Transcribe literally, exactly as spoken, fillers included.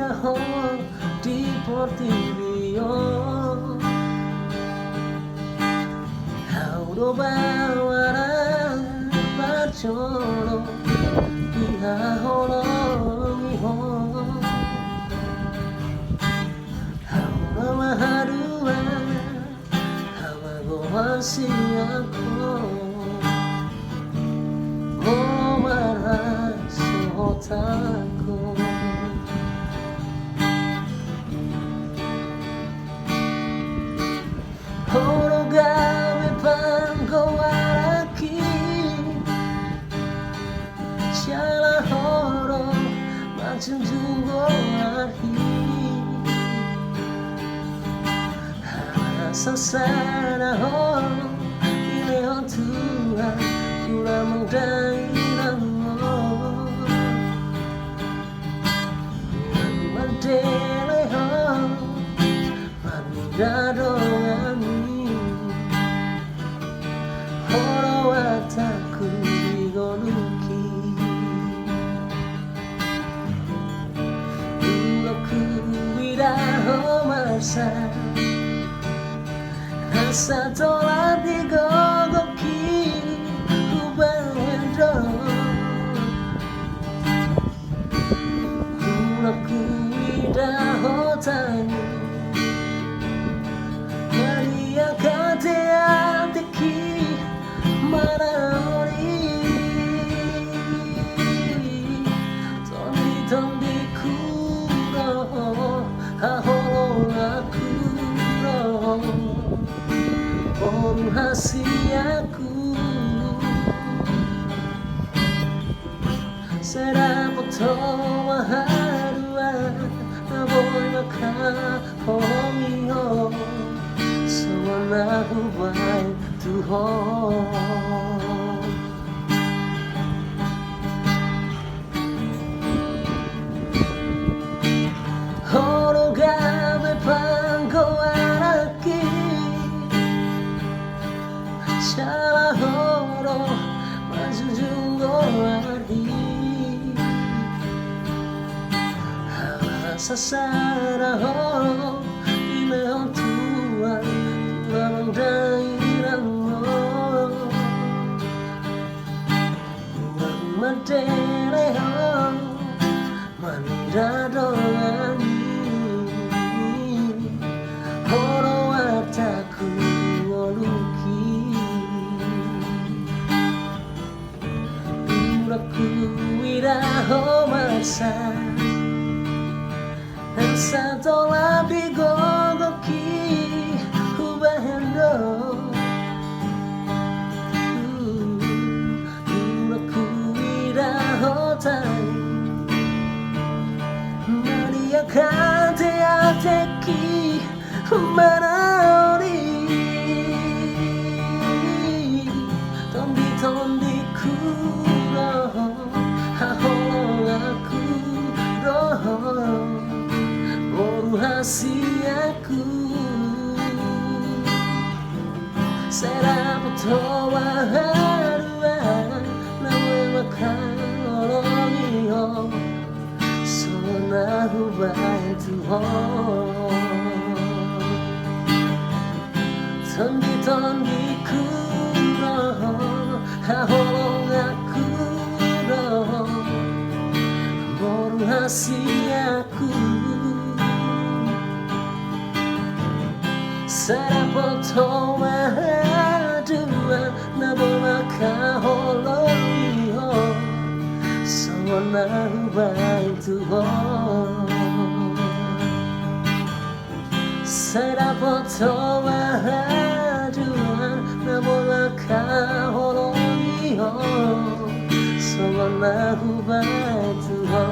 Ho di portibi on, au do baoa na parjolo di haholongi ho. Au na mahadua hamagoan sian ho, o marhasohotan ho. Ho do gabe panggoarangki, jala ho do manjunjung goarhi. Asa sada ho dilehon Tuhan tu damang dainang on. Mandele ho, mandele dongan i. Ho do wartaku di ngolungki. Dung huida ho marsak, asa tolap di gogoki hubahen do. Dung huida ho tangi, mari angka teatehi manaon i. Tonditondingku do, haholonganku do, boru hasianku. Sai dapot ho ma haduan na boi mangkaholongi ho, songon na hubahen tu ho. Ho do gabe panggoarangki, jala ho do manjunjung goarhi. Asa sada ho dilehon Tuhan tu damang dainang on. Mandele ho, mandele dongan i. Ho do wartaku di ngolungki. Dung huida ho marsak, asa tolap di gogoki hubahen do. Dung huida ho tangi, mari angka teatehi manaon i. Tonditondingku do, haholonganku do, boru hasianku. Sai dapot ho ma haduan na boi mangkaholongi ho, songon na hubahen tu ho. Tonditondingku do, haholonganku do, boru hasianku. Sai dapot ho ma haduan na boi mangkaholongi ho, songon na hubahen tu ho. Sai dapot ho ma haduan na boi mangkaholongi ho, songon na hubahen tu ho.